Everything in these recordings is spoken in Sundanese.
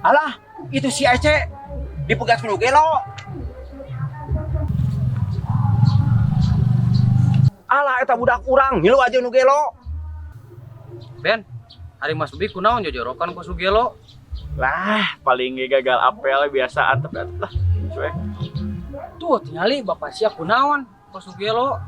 Alah, itu si Ece dipegat ku nu gelo. Alah, eta budak urang ngilu aja nu gelo. Ben, hari Mas Bobi kunaon jojorokan ku Sugelo? Lah, paling ge gagal apel biasa antep lah. Cuek. Tuh, tingali bapak sia kunaon ku Sugelo.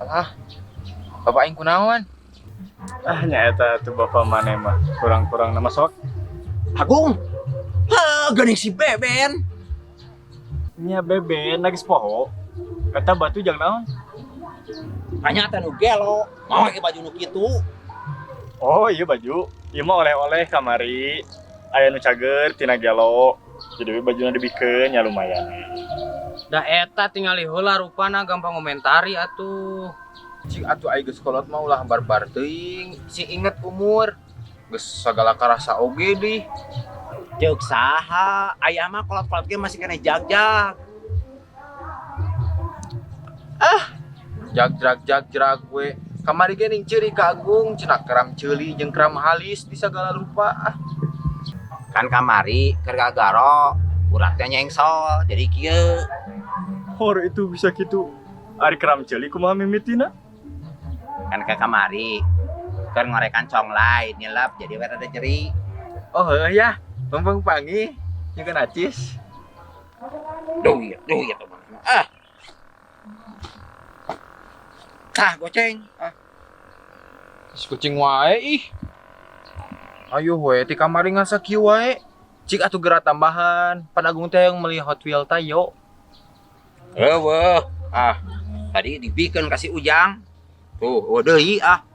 Alah. Bapak aing kunaon? Ah, nya eta tuh bapak maneh mah kurang-kurang nama sok. Agung. Heh, geuning si Beben. Nya Beben lagi poho. Eta batu jang naon? Tanya teh nu gelo, mau make baju nu kitu. Oh iya baju, ieu mah oleh-oleh kamari. Aya nu cager tina gelo. Jadi we bajuna dibikeun nya lumayan. Da eta tingali heula rupana gampang ngomentari atuh. Cing atuh aing geus kolot mah ulah barbar teuing, sing inget umur. Geus sagala karasa oge dih. Ceuk saha, ayah mah kolot-kolot ge masih kena jag-jag. Jag-jag jag-jag we. Kamari ge ning ceuri ka Agung cenah kram ceuli jeung kram halis di sagala rupa ah. Kan kamari keur gagaro, urang teh nyengsol jadi kieu. Hor itu bisa gitu. Ari kram ceuli kumaha mimitina? Kan ke kamari keur ngorekan conglai nyelap jadi we rada nyeri. Oh heuh ya, lempeng panggih jeung acis. Duit, duit tuh mah. Ah. Tah goceng. Ah. Si kucing wae ih. Ayo we ti kamari ngasa kieu wae. Cik atuh geura tambahan. Pan Agung teh yang meuli Hot Wheels tayo. Eueuh. Ah, tadi dibikeun ka si Ujang. Tuh, eueuh deui ah.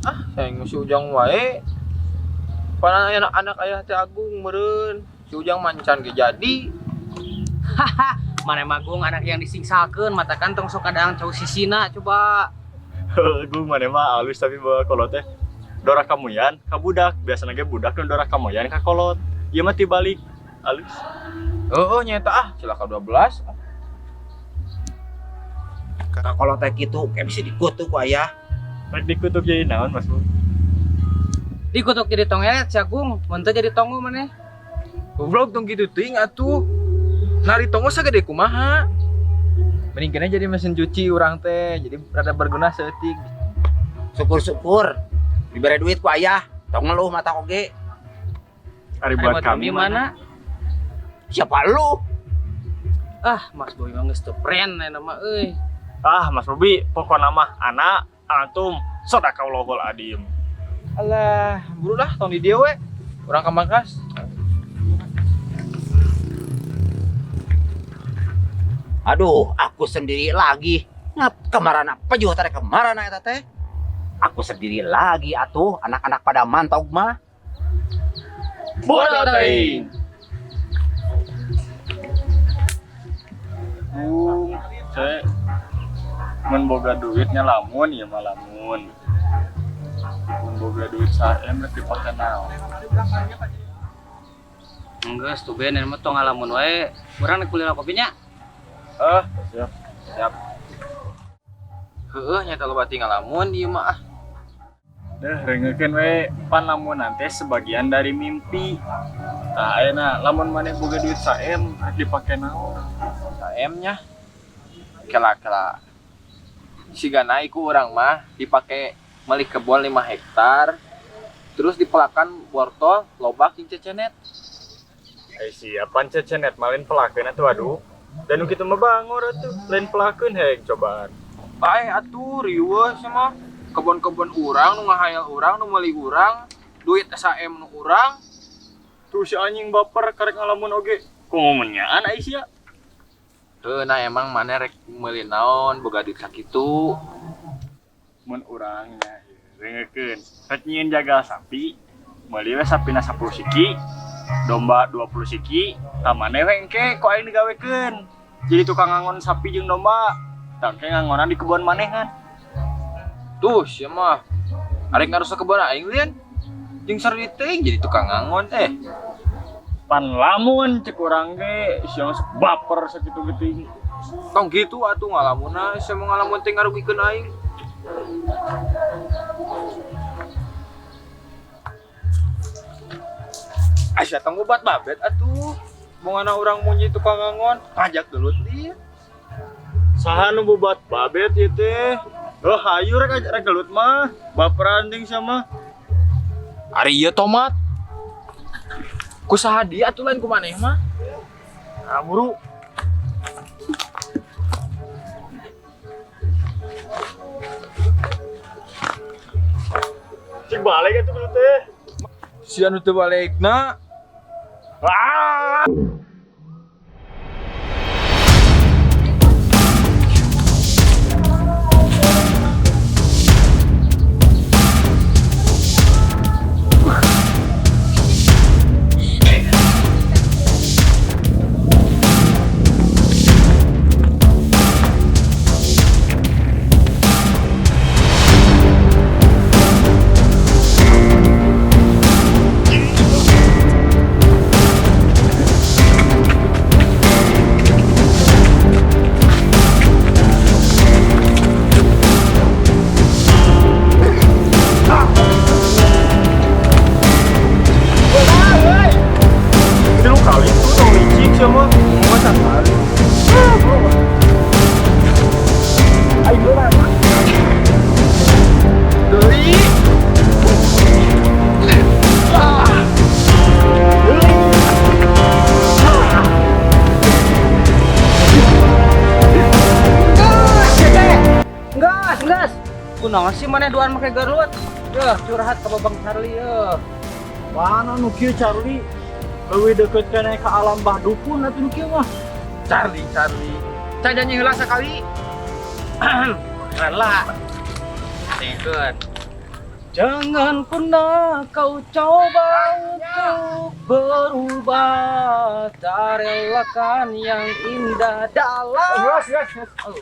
Ah, sayang si Ujang wae. Pan anak-anak ayah teh Agung meureun. Si Ujang mancan ge jadi. Mana magung anak yang disingsalkeun mata kantong sok kadang cau sisina coba. Heuh, Gung maneh mah alus tapi bawa kolot teh. Dora kamuyan ka budak, biasana ge budak nu dora kamuyan ka kolot. Ieu mah tibalik alus. Heeh nya eta ah, cilaka 12. Ka kolot teh kitu kayak bisa dikutuk ku ayah. Rek dikutuk jadi naon Mas Bu? Dikutuk jadi tongeret si Agung, mun teu jadi tongo maneh. Goblok tong kitu teuing atuh. Nari tongo sagede kumaha? Mending kena jadi mesin cuci urang teh, jadi rada berguna saeutik. Syukur-syukur dibere duit ku ayah, tong ngeluh mata oge. Ari buat kami mana? Siapa lu? Ah, Mas Boy mah geus teu friend aya mah euy. Ah, Mas Bobi, pokona mah anak antum sadaqallahul adim. Alah, buru lah tong di dieu we. Urang ka Mangkas. Aduh, aku sendiri lagi. Ngap kemarana pejuh tadi kemarana eta teh. Aku sendiri lagi atuh, anak-anak pada mantau mah. Bodoh teuing. Bung, saya mun boga duitnya lamun ya mah lamun. Mun boga duit saem rek dipake naon? Enggeus tuh ben mah tong ngalamun wae. Urang nek kuliah kopinya. Ah, siap. Siap. Heueuh nya loba tinggal lamun ieu mah ah. Deh, rengekeun we pan lamun teh sebagian dari mimpi. Tah ayeuna lamun maneh boga duit saem rek dipake naon? Saem nya. Kela-kela. Sigana iku urang mah dipake meuli kebon 5 hektar. Terus dipelakan wortel lobak jeung cecenet. Ai siapan cecenet malin pelakeun atuh aduh. Dan nu kitu mah bangor atuh, lain pelakeun heng cobaan. Bae atuh riweuh sama kebon-kebon urang nu ngahayal urang nu meuli urang, duit SAM nu urang. Tuh si anjing baper karek ngalamun oge. Ku ngomenyaan ai sia. Heuh, nah emang maneh rek meuli naon boga duit sakitu? Mun urang nya rengekeun, rek nyieun jagal sapi, meuli we sapina 10 siki, domba 20 siki, tah maneh we engke ku aing digawekeun. Jadi tukang ngangon sapi jeung domba, tah engke ngangonan di kebon maneh kan. Tuh sia mah. Arek ngarusak kebon aing lian. Jeung sarua teuing jadi tukang ngangon eh. Pan lamun cek urang ge sia mah sok baper sakitu geuting. Tong kitu atuh ngalamunna sia mah ngalamun teh ngarugikeun aing. Aisyah tong buat babet atuh. Bongana urang munyi tukang ngangon, ngajak gelut dia. Saha nu bubat babet ieu teh? Oh, hayu rek rek gelut mah. Baperan ting sama. Ari ieu tomat. Ku saha dia atuh lain ku maneh mah. Ah, buru. Cik balik atuh gelut teh. Si anu teu balikna. Ah! Tilu kali tuh tong licik sama. Masa kali. Aing lah. Deui. Gas, gas. Kunaon sih maneh duaan make gelut? Yeuh, curhat ke Babang Charlie yeuh. Mana nu kieu Charlie? Leuwih deukeut keneh ka alam bah dukun atuh nu kieu mah. Charlie, Charlie. Can janji heula sakali. Rela. Dengekeun. Jangan pernah kau coba untuk berubah, tak relakan yang indah dalam. Geus, geus, geus.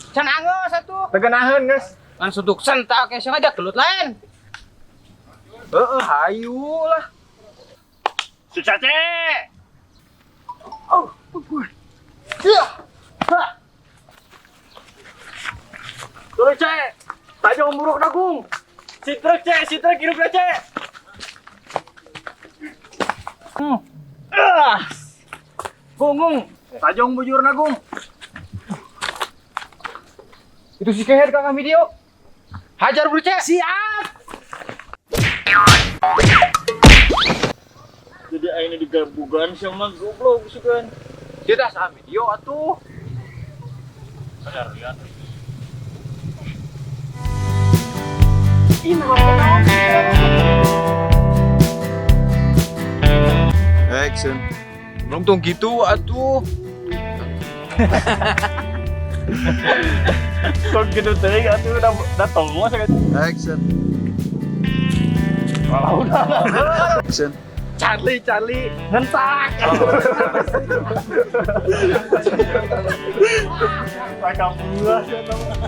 Can anggeus atuh. Tegenaheun geus. Ngan suduk sentak ke sengaja gelut lain. Heeh, hayu lah. Si Cace. Oh, Turun Cek. Tajong buruk dagung. Si truk Cek, si truk hidup Cek. Ah. Gungung. Tajong bujur nagung. Itu si keher kakak video. Hajar bro Cek. Siap. Jadi aing digabugan sama goblok sih kan. Tidak sah video atuh. Sadar lihat. Action. Belum tong gitu atuh. Kok gitu teh atuh udah tong mah Action. Walau udah. Action. Charlie, Charlie, ngentak. Rekam gua sih eta mah.